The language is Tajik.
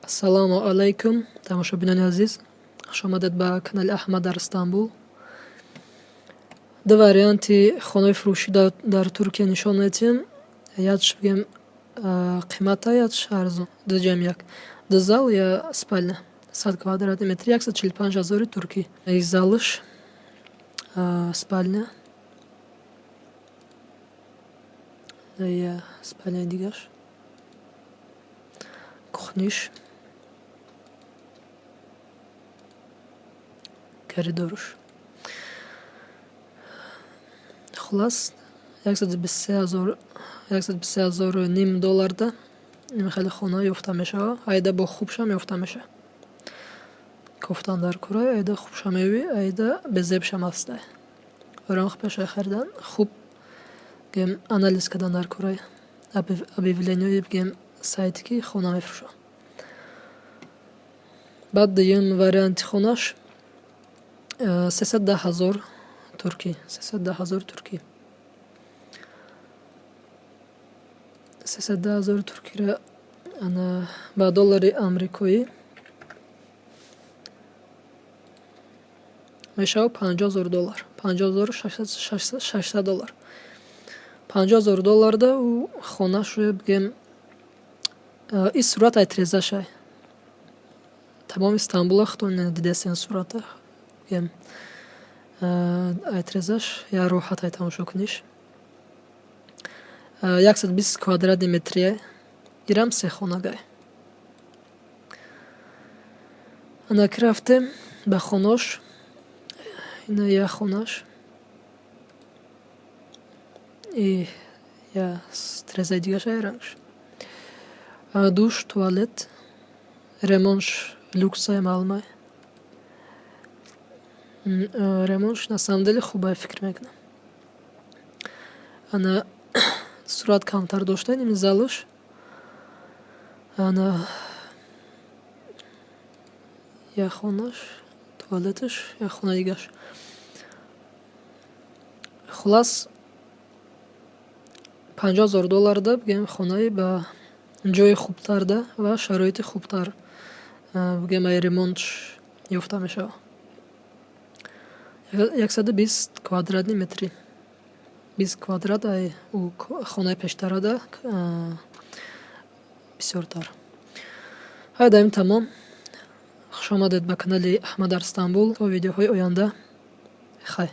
Ассалому алайкум, тамошобинони азиз. Хуш омадед ба канали Аҳмад дар Истанбул. Ду варианти хонаи фурӯшӣ дар Туркия нишон медиҳем. Якш бигем қимата, якш арзон. Ду ҷамъ як. Ду зал я спальня. 100 квадратный метр, 145 ҳазори туркӣ. Залш, спальня. Я спальняи дигаш. Кухниш. Коридорш. Хулас, 123 ҳазору ним долларда ин хеле хона ёфта мешавад. Айда бо хубшам ёфта мешавад. Кофтан дар кӯрай, айда хубша меёвӣ, айда безебшам ҳастай. Оромх пешай харидан хуб гем анализ кардан дар кӯрай. Объявлениҳои бигем сайте ки хона мефурӯшад. Баъд дуюм варианти хонаш 310 ҳазор туркӣ, 310 ҳазор туркӣ. 310 ҳазор туркиро ана ба доллари амрикоӣ мешавад 50 ҳазор доллар, 50 600 доллар. 50 ҳазор долларда ӯ хонашро бигем ин сурат ай трезашай. Тамоми Истанбула худтон дидастен сурата. Бигем ай трезаш я роҳат ай тамошо куниш. 120 квадратный метрия. Ирам се хонагай. Ана ки рафтем ба хонош. Ина я хонаш. И я трезаи дигаша рангш. Душ, туалет, ремонтш люксай маълумай. Ремонтш на самом деле хубай фикр мекунам. Ана сурат камтар дошта ин залш. Ана я хонаш, туалеташ, я хона дигаш. Хулас, 50 ҳазор долларда бигем хонаи ба ҷои хубтарда ва шароити хубтар бигем ай ремонтш ёфта мешавад. 120 квадратный метри. 20 квадрат ай ӯ хонаи пештарада бисёртар. Ҳай даим тамом. Хуш омадед ба канали Аҳмад дар Истанбул. То видеоҳои оянда. Хай.